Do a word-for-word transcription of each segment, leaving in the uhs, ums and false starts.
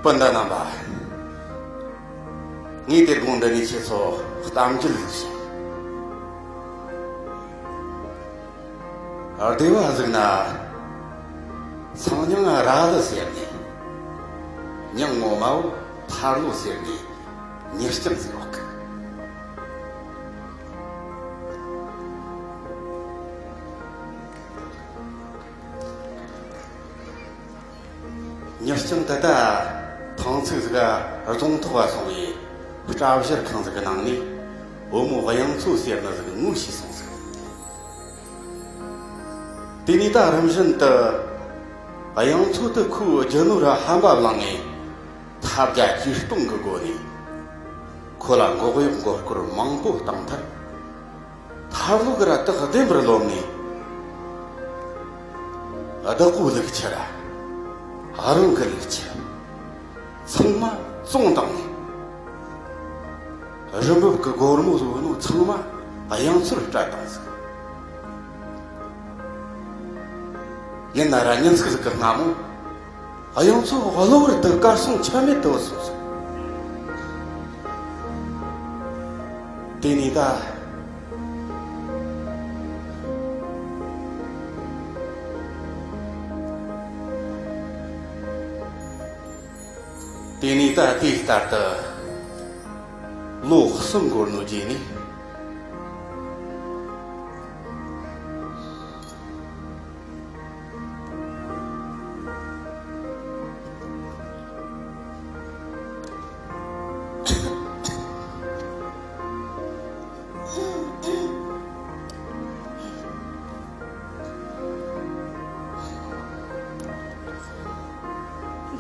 སྤུན་ཟླ་རྣམ་པ། ངས་དེ་དགོང་འདི་ནས་ཁྱེད་ཚོ་གཏམ་རྒྱུད་ཞིག་བདེ་བ་གཟིགས་ན། སང་ཉིན་ར་ལི་ཟེར་ནས། ཉིན་ངོ་མ་བོ་ཐར་ལོ་ཟེར་ནས་མྱི་རྐྱང་ཟིག་ཡོད་གི། མྱི་རྐྱང་དེ་ད་ཐང་ཚིགས་ཟིག་རྫོང་ཐོག་བ་སོང་བའི་སྐྲ་བཞར་ཁང་ཟིག་གི་ནང་ནས་བུ་མོ་གཡང་མཚོ་ཟེར་ནི་ཟིག་ངོ་ཤེས་སོང་ཟིག། དེ་ནས་ད་རིམ་བཞིན་དུ་གཡང་མཚོ་དེ་ཁོའི་རྒྱུ་ནོར་ར་ཧམ་པ་བླངས་ནས་ཐབས་བརྒྱ་ཇུས་སྟོང་གི་སྒོ་ནས་ཁོ་ལ་མགོ་གཡོག་མགོ་སྐོར་མང་པོ་བཏང་མཐར། ཐར་ལོ་གི་ར་སྟག་བདེན་པར་ལོབས་ནས། བདག་པོའི་ལུག་ཁྱུ་ར། རང་གི་ལུག་ཁྱུ། ཚང་མ་བཙོང་བཏང་ནས། རི་འབབ་ཀྱི་སྒོར་མོ་བཟོ་ནོ་ཚང་མ་གཡང་མཚོར་སྤྲད་བཏང་ཟིག། ཡིན་ན་ར་ཉིན་ཚིགས་ཟིག་གི་སྔ་མོ། གཡང་མཚོ་གློ་བུར་དུ་གར་སོང་ཆ་མེད་དུ་སོང་ཟིག། དེ་ནས་ད། དེ་ནས་ད་དེ་ལྟར་དུ་ལོ་གསུམ་འགོར་ནོ་རྗེས་ནས།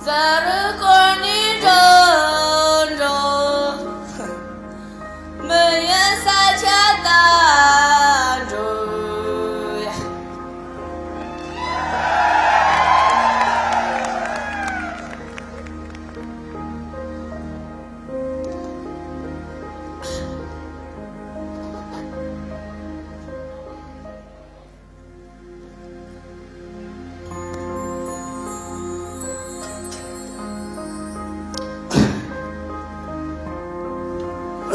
རྫ་རི་བསྐོར་ནས་འགྲོ་འགྲོ། མི་ཡུལ་ས་ཆ་ད་འགྲོ་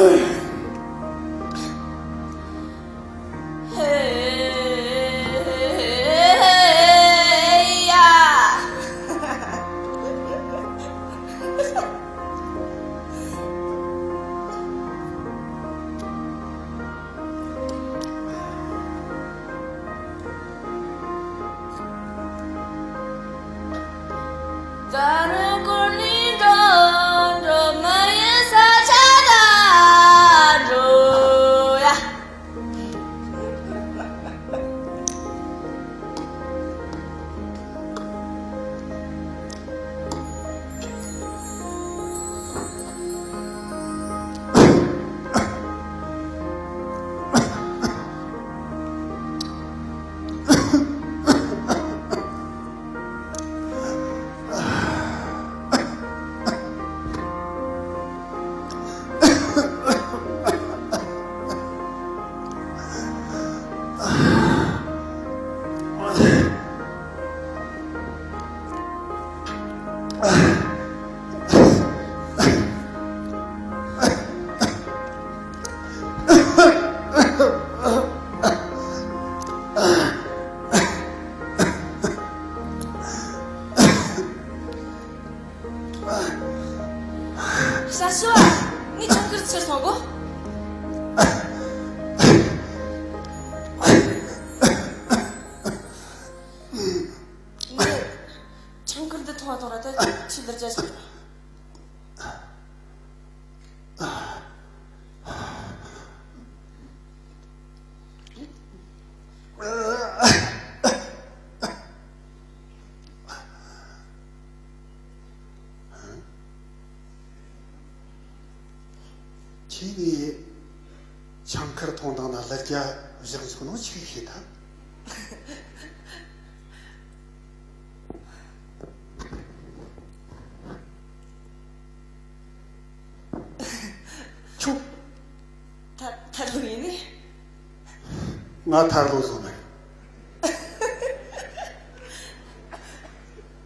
ཡ། ཤ་ཤི་བ། ངས་ཆང་ཁུར་ཕྱིར་སོང་གོ། ངས་ཆང་ཁུར་འདི་འཐུང་བ་འཐུང་ར་ད་ཆི་ལར་རྒྱ་སོང་། ཁྱེད་ནས་ཆང་ཁུར་འཐུང་དང་ན་ལར་རྒྱ་བཞག་འཇུག་ནོ་ཆི་ཤེས་ཐལ། ཁྱོད། ཐ་ཐར་ལོ་ཡིན་ནི། ང་ཐར་ལོ་བཟོ་མེད།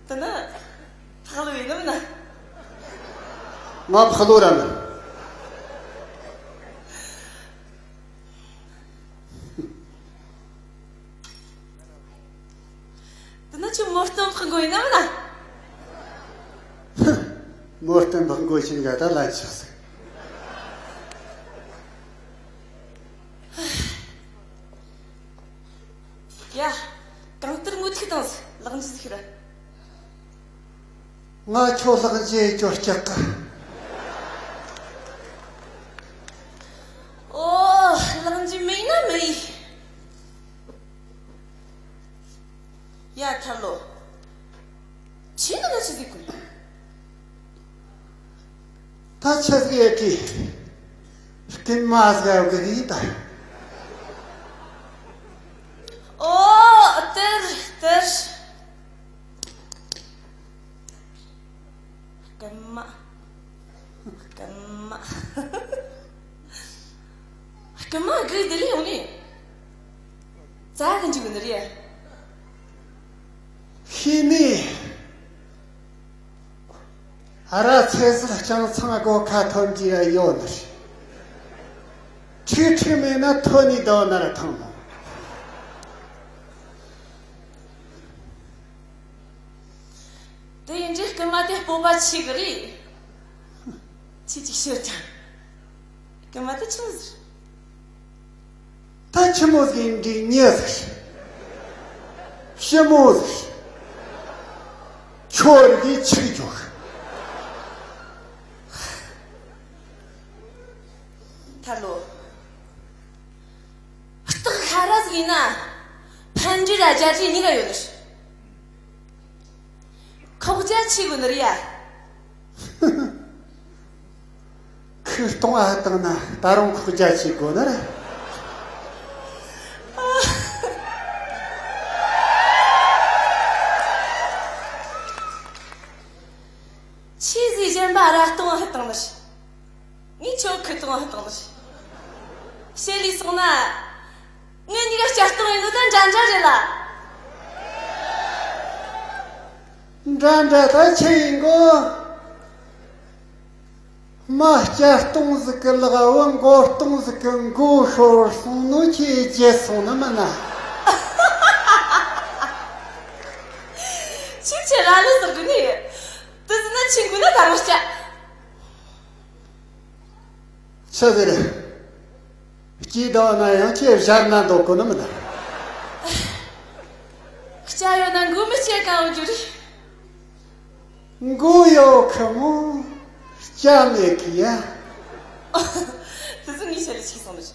དེ་ན་ཐག་ལོ་ཡིན་ནམ་ན། ང་ཕ་ལོ་ར་མིན། དེ་ན་ཁྱོད་མོ་སྟོན་འཕགས་མགོ་ཡིན་ནམ་ན། མོ་སྟོན་འཕགས་མགོ་ཞིག་འགའ་ད་ལན་ཆགས་ཟིག། ཡ། གང་ལྟར་ངོ་ཐུག་དང་ཟིག་ལག་འཇུ་ཟིག་ར། ང་ཁྱོད་ལག་འཇུ་ཡེ་ཁྱོད་སྐྲག་གི། ཨོ། ལག་འཇུ་མེད་ན་མེད། ཡ་ཐར་ལོ། ཁྱེད་ནི་ང་ཆི་ཟིག་གོ། ད་ཆི་ཟིག་ཡེ་གི། རྐུན་མ་ཟིག་ཡོད་གི་ད། ཨོ། དེར་དེར། རྐུན་མ། རྐུན་མ། རྐུན་མ་སྒུག་བསྡད་ལས་ཡོང་ནི། བཙལ་གི་འཇུག་ནི་རེད། ཤེས་ནི། ཨ་ར་ཚེ་ཟད་ལྕང་ཚང་སྒོ་ཁ་ཐོན་གྱི་ཡ་ཡོད་ནི་རེད། ཁྲིག་ཁྲིག་མེད་ན་ཐོན་ནི་དོ་ན་ར་ཐང་མོ། དེ་ཡིན་དུས་རྐུན་མ་དེ་སྤོབས་པ་ཆེ་གི་རེད། ཁྱེད་ཅིག་ཤོད་ཀྱང་། རྐུན་མ་དེ་ཆི་མོ་ཟིག། ད་ཆི་མོ་ཟིག་ཡིན་དུས་མྱི་ཟིག། ཞི་མོ་ཟིག། ཁྱོད་རིགས་ཆིག་འཇོག། ཐར་ལོ། སྟག་ཤ་ར་ཟིག་ཡིན་ན། ཕན་འབྲས་ར་རྒྱལ་འབྲས་གཉིས་ཀ་ཡོད་ནི་རེད། ཁོག་རྒྱ་ཆེ་དགོས་ནི་རེད་ཡ། ཁོས་སྟོང་ཨ་བཏང་ན་ད་རུང་ཁོག་རྒྱ་ཆེ་དགོས་ནི་རེད། ཆི་ཟིག་གཞན་པ་ར་སྟོང་ཨ་བཏང་ནི་རེད། ངས་ཁྱོད་ཁུ་སྟོང་ཨ་བཏང་ནི་རེད། བཤད་ལས་སོང་ན། ངེད་གཉིས་ཀ་སྐྱ་སྟོང་ཡིན་ནོ་ད་འདྲ་འདྲ་རེད་ལ། འདྲ་འདྲ་ད་ཆི་ཡིན་གོ། མ་སྐྱ་སྟོང་ཟིག་གི་ལག་བུ་མགོ་སྟོང་ཟིག་གི་མགོ་ཤོར་སོང་ནོ་ཁྱེད་བརྗེད་སོང་ནི་མིན་ན། ཁྱེད་ཆེ་ར་ལུ་ཟེར་གི་ནི། དེ་ཟེར་ན་ཁྱེད་མགོ་ན་ད་རུང་སྐྱ། ཆི་ཟེར། སྐྱིད་དང་ན་ཡང་ཁྱེད་བཞར་ན་འདོད་གོ་ནི་མིན་ན། སྐྱ་ཡོད་ན་མགོ་མི་སྐྱེ་གང་འོ་རྒྱུ་རེད། མགོ་ཡོད་ཁི་མོ་སྐྱ་མེད་གི་ཡ། དེ་ཚོ་ངས་བཤད་ལ་ཆིག་སོང་ལ།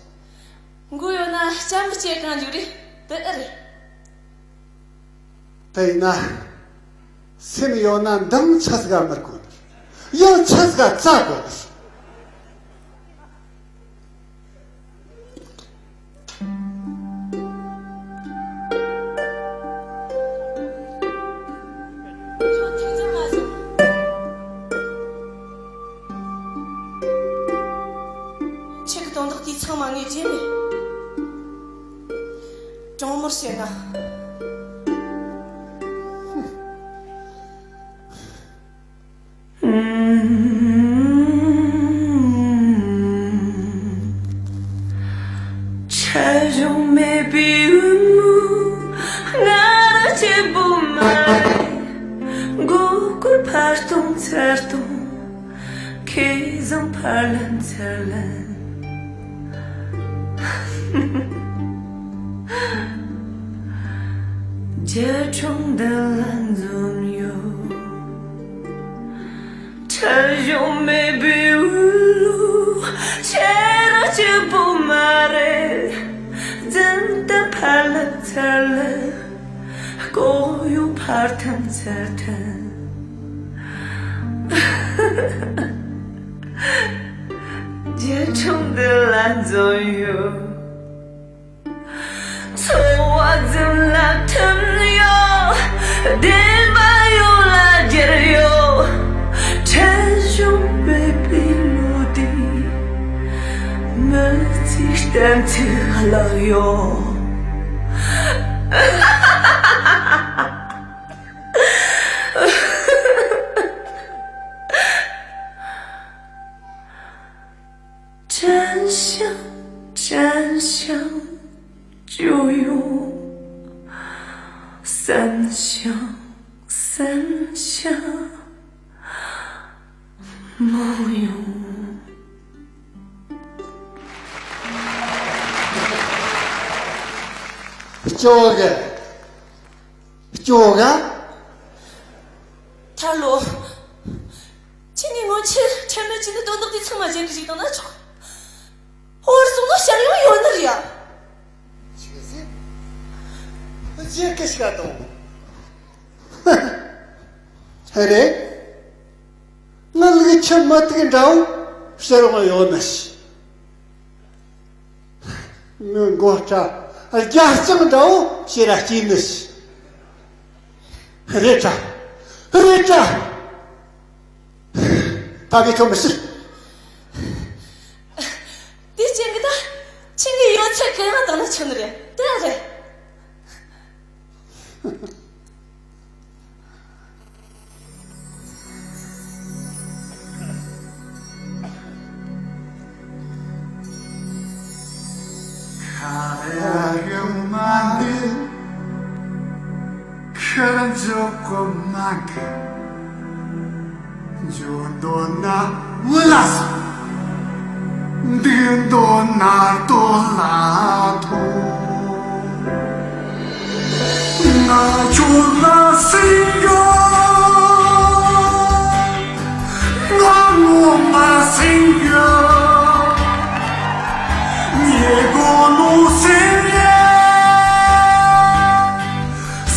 མགོ་ཡོད་ན་སྐྱ་མི་སྐྱེ་གང་འཇུག་རེད་དེ་ཨེ་རེད། དེ་ཡིན་ན། སེམས་ཡོད་ན་འདང་ཆ་ཟིག་ག་མི་དགོས་ནི། ཡང་ཆ་ཟིག་ག་བཙལ་དགོས་ནི། ཁྱེད་ཀྱི་དོན་དག་དེ་ཚང་མ་ངས་བརྗེད་མེད། གྲོང་མོར་བཤད་ན། ཆ་ཞོག་མེད་པའི་འོལ་མོ་ང་རང་གཅིག་པུ་མ་རེད། མགོ་སྐོར་ཕར་གཏོང་ཚུར་གཏོང་ཁེ་བཟང་ཕར་ལེན་ཚུར་ལེན། རྒྱ་གྲོང་འདི་ལ་འཛོམས་ཡོད། ཁྲལ་གཞུང་མེད་པའི་འོལ་ལོ་ཁྱེད་རང་གཅིག་པུ་མ་རེད། འཛིན་སྟངས་ཕར་ལེན་ཚུར་ལེན། ལྐོག་གཡོ་ཕར་འཐེན་ཚུར་འཐེན། རྒྱ་གྲོང་འདི་ལ་འཛོམས་ཡོད། འཚོ་བ་རྫུན་ལ་ཐིམ་ཡོད། བདེན་པ་ཡོད་ལ་རྒྱལ་ཡོད། ཁྲལ་གཞུང་མེད་པའི་ལོ་ཟླའི་མི་ཚེའི་གཏན་ཚིགས་བརླག་ཡོད། 真相，真相就有三项，三项没有。སྐྱོ་གི། སྐྱོ་ག་ཐར་ལོ། ཁྱེད་ནི་སྔོན་ཆད་ཁྲེལ་མེད་ཀྱི་ནི་དོན་དག་དེ་ཚང་མ་གཞན་གྱིས་ཞིག་བཏང་ན་ཆོག་བར་སོང་ན་ཤར་ཡོང་ཡོད་ནི་རེད་ཡ། ཆི་ཟེར། རྗེས་ཀྱི་ཤ་དང་། རེད། ང་ལུག་ཁྱི་མ་ཐུག་འདྲ་བོ་ཕྱིར་འོང་ཡོད་ནི་ཞིག་ངའི་མགོ་སྐྲ་རྒྱ་ལྕང་འདྲ་བོ་ཕྱིར་ར་སྐྱེས་ནི་ཞིག་རེད་དྲ། རེད་དྲ། ད་གི་ཁྱོད་མི་ཤི། དེ་ཅན་གི་ད་ཁྱེད་ཀྱི་ཡོད་ཚད་གང་ཡང་བཏང་ན་ཆོག་ནི་རེད། དེ་རེད། ཁ་ཡ་གི་མ་འདི་ཁར་འཇོག་གོ་མ་གི་འཇོག་འདོད་ན་བུ་ལ་སོང་། འདུག་འདོད་ན་ལྟོ་ལ་ཐོངས། ང་ཁྱོད་ལ་སེམས་ཡོད། ང་ངོ་མ་སེམས་ཡོད། ཉེ་གོ་ནོ་སེམས་ཡོད།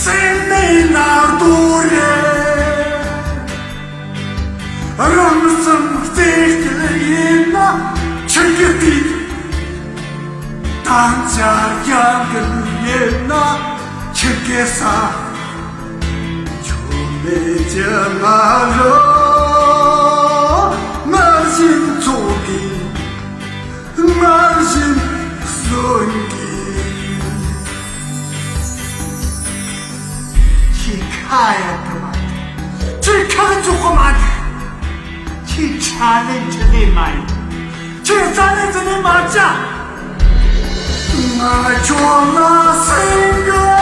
སེམས་མེད་ན་ལྟོ་རེད། རང་སེམས་རྩེ་སྐྱིད་ཡིན་ན་ཆི་གི་ཏི། དམ་བཅའ་རྒྱ་འགལ་ཡིན་ན་ཆི་གི་ས། ཁྱོད་མེད་ཀྱི་ང་རང་ངར་བཞིན་ཚོགས་ཀྱི། ངར་བཞིན་གསོན་གྱི། ཁྱེད་ཁ་ཡག་གི་མ་འདུག་ཁྱེད་ཁག་འཇོག་གི་མ་འདུག་ཁྱེད་ཁྲ་ལེ་ཁྲི་ལེ་མ་ཡིན། ཁྱེད་རྩ་ལེ་རྩ་ལེ་མ་བྱ། ང་ཁྱོད་ལ་སེམས་ཡོད།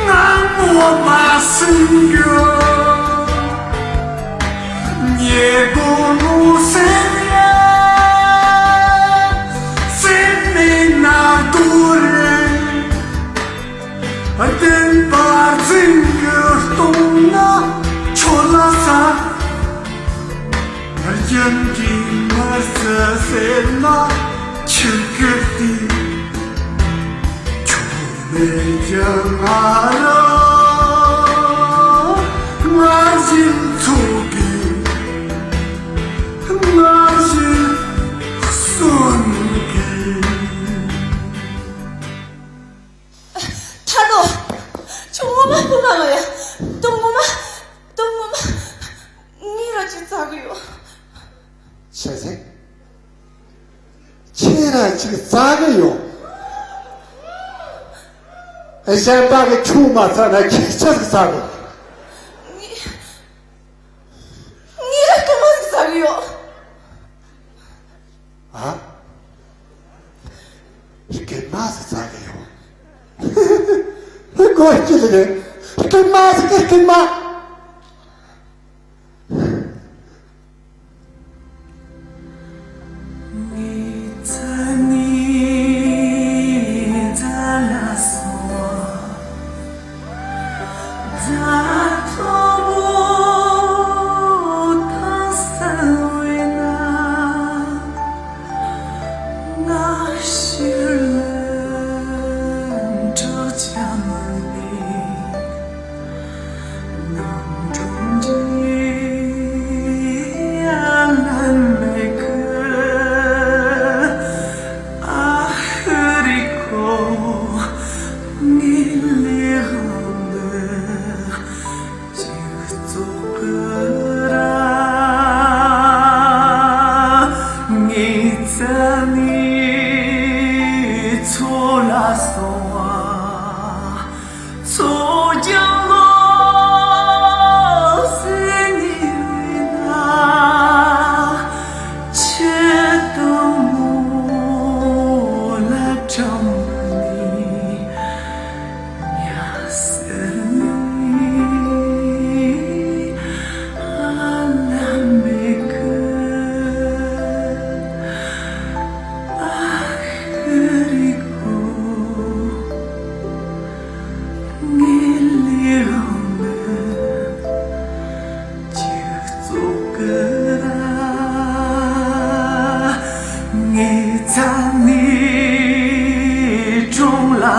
ང་ངོ་མ་སེམས་ཡོད། ཉེ་གོ་ནོ་སེམས་ཡོད། སེམས་མེད་ན་ལྟོ་རེད། བདེན་པར་འཛིན་གྱི་སྟོང་ན་ཁྱོད་ལ་ས། རྒྱུན་གྱི་མི་རྩི་ཟེར་ན་ཆི་གི་ཏི། ཁྱོད་མེད་ཀྱི་ང་རང་ངར་བཞིན་ཚོགས་ཀྱི། ངར་བཞིན་གསོན་གྱི། ཐར་ལོ། ཁྱོད་ངོ་མ་སྤུ་ག་ལོ་ཡ། དོ་ངོ་མ། དོ་ངོ་མ། ངས་ར་ཅིག་བཙལ་གི་ཡོད། ཆི་ཟེར། ཁྱེད་ར་ཅིག་བཙལ་གི་ཡོད། གཞན་པ་གི་ཁྱོད་མ་བཙལ་ན་ཁྱེད་ཆི་ཟིག་བཙལ་གི། ངས། ངས་ར་རྐུན་མ་ཟིག་བཙལ་གི་ཡོད། ཨ། རྐུན་མ་ཟིག་བཙལ་གི་ཡོད། སྒོ་སྐྱིད་རེད། རྐུན་མ་ཟིག་གི་རྐུན་མ།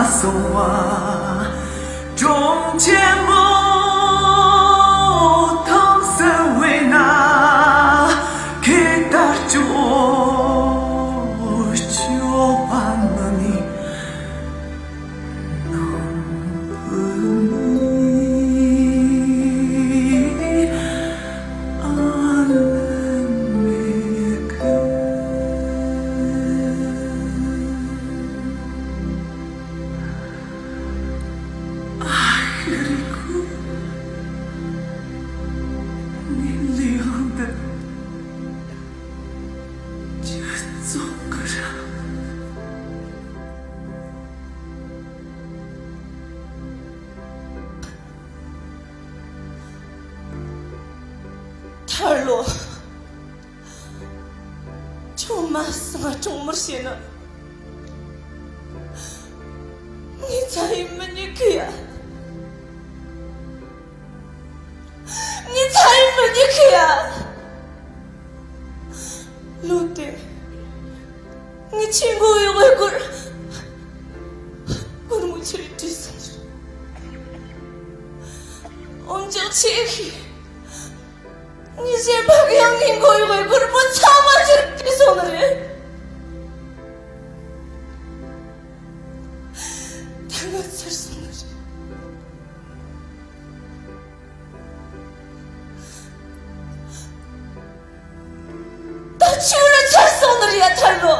སོང་བ། གྲོང་ཆེན་པོ་ཐང་སེ་བའི་ན་ཁེ་ད་ཅོ་ཅོ་པ་ན་ནི། ཐར་ལོ། ཁྱོད་མ་སང་གྲོང་མོར་བཤད་ན། ངའི་ཚ་ཡི་མི་ཉིད་ཀི་ཡ། ངའི་ཚ་ཡི་མི་ཉིད་ཀི་ཡ། ལོ་དེ། ངའི་ཆེན་པོ་ཡོད་པའི་སྐོར། སྐོར་མོ་ཆེ་རེ་བྲིས་སོང་། འོན་ཀྱང་ཆེ་ཤི། ངའི་གཞན་ཕ་གི་ཡང་ངའི་མགོ་ཡོད་པའི་སྐོར་མོ་ཚང་མ་ཆེ་རེ་བྲིས་སོང་ནི་རེད། ད་ང་ཚར་སོང་ནི་རེད། ད་ཆུ་རུ་ཚར་སོང་ནི་རེད་ཡ་ཐར་ལོ།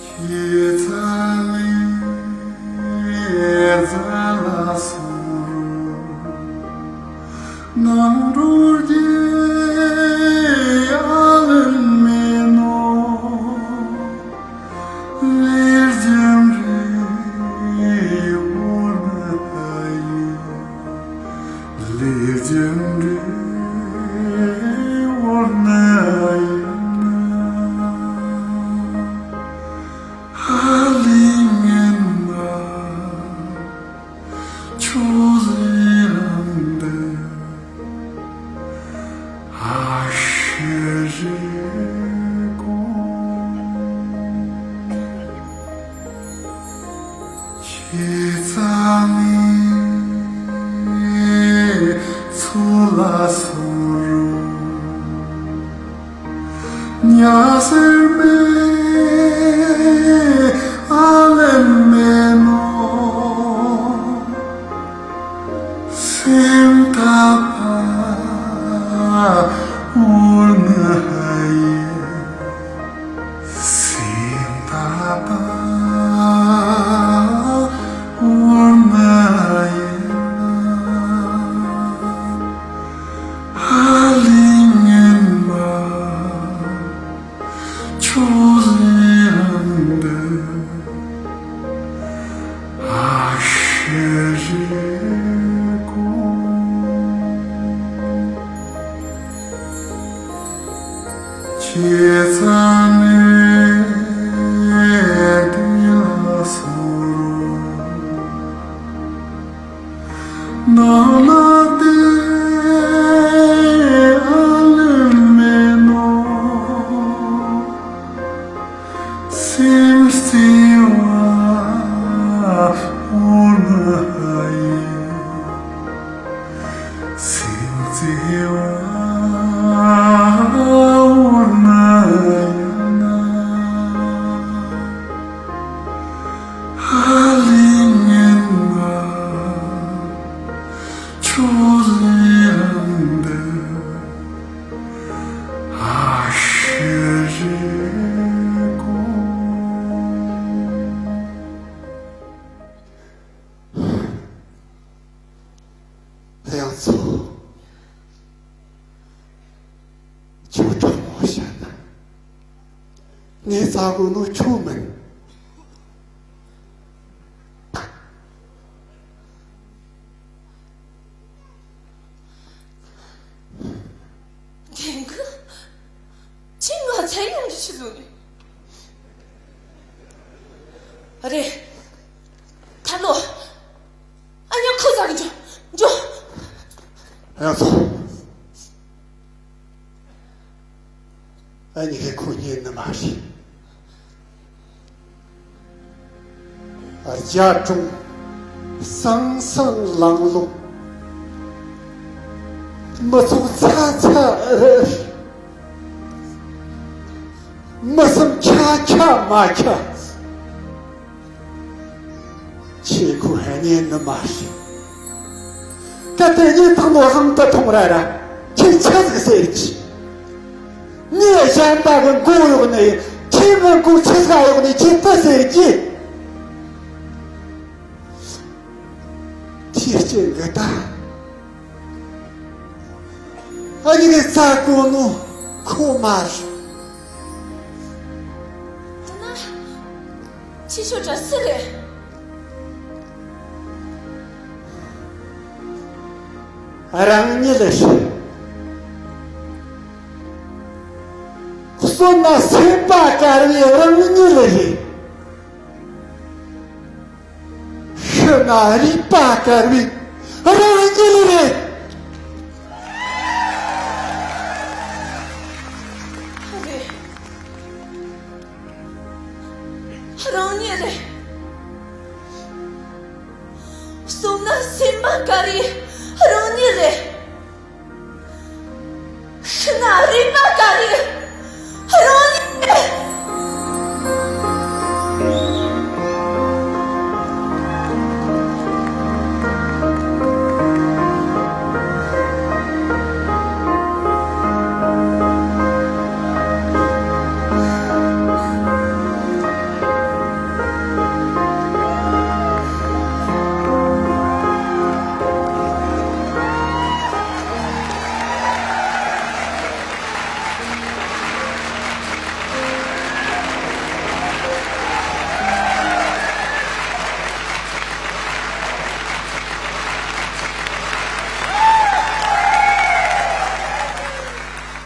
ཁྱེད་ཚ་ལི་ཡ་ཚ་ལ་སོང་རུང་། ནང་འགྲོ་རྒྱུ་ཡ་ལན་མེད་ནོ། ལེར་ཇམ་རེ་འོར་ན་ཡིན། ལེར་ཇམ་རེ་འོར་ན་ཡིན། ཧ་ལི་ངན་མ། ཆོས་ལས་རང་དུ་ཨ་ཤེ་རེ་གོ། ཁྱེད་ཚ་ནི་ཚོ་ལ་སོང་རུང་། ཉ་ཟེར་མེད་ཨ་ལན་མེད་ནོ། སེམས་ཐག་པ་འུར་ནི་ཧ་ཡེ། སེམས་ཐག་པ་འུར་ནི་ཧ་ཡེ། ཧ་ལི་ངན་མ། ཆོས་ལས་རང་དུ་ཨ་ཤེ་རེ་གོ། ཁྱེད་ཚ་ནི་དེ་ལ་སོང་རུང་། ནང་ན་དེ་ཨ་ལེ་མེད་ནོ། སེམས་རྩེ་བ་འུར་ན་ཡིན། སེམས་རྩེ་བ་འུར་ན་ཡིན། ཧ་ལི་ངན་མ། ཆོས་ལས་རང་དུ་ཨ་ཤེ་རེ་གོ། ཡང་ཚོ། ཁྱོད་དྲང་མོ་བཤད་ན། ངའི་རྩ་དགོས་ནོ་ཁྱོད་མིན། དེང་གི་ཁྱེད་ང་ཚ་ཡོང་གི་ཆི་ཟུག་ནི་རེད། ཐར་ལོ། ཨ་ཉོ་ཁུ་ཟ་གི་འཇོ་འཇོ། ཡང་སོ། ཨ་ནི་གི་ཁོ་ཉན་ནི་མ་རེད། རྒྱ་གྲོང་སང་སང་ལང་ལོང་། མི་ཚོགས་ཚ་ཚ་རེད། མི་སེམས་ཁྱ་ཁྱ་མ་ཁྱ། ཁྱེད་ཁོ་ཧ་ཉན་ནི་མ་རེད། ད་དེ་ཉིད་ཐག་ལོ་ཟང་དུ་ཐོང་ར་ར། ཁྱེད་ཆ་ཟིག་ཟེར་གྱི། ངས་གཞན་པ་གི་མགོ་གཡོག་ནས་ཁྱེད་མི་མགོ་ཆི་ཟིག་གཡོག་ནས་ཁྱེད་ད་ཟེར་གྱི། ཁྱེད་ཅན་གི་ད། ཨ་ནི་གི་རྩ་གོ་ནོ་ཁོ་མ་རེད། ཁྱེད་ཤོ་གྲ་སུ་རེད། རང་ཉིད་རེད། གསོན་ན་སེམས་པ་དཀར་བའི་རང་ཉིད་རེད། ཤི་ན་རུས་པ་དཀར་བའི་རང་ཉིད་རེད། རེད། རང་ཉིད་རེད། གསོན་ན་སེམས་པ་དཀར་བའི་རང་ཉིད་རེད། ཤི་ན་རུས་པ་དཀར་བའི་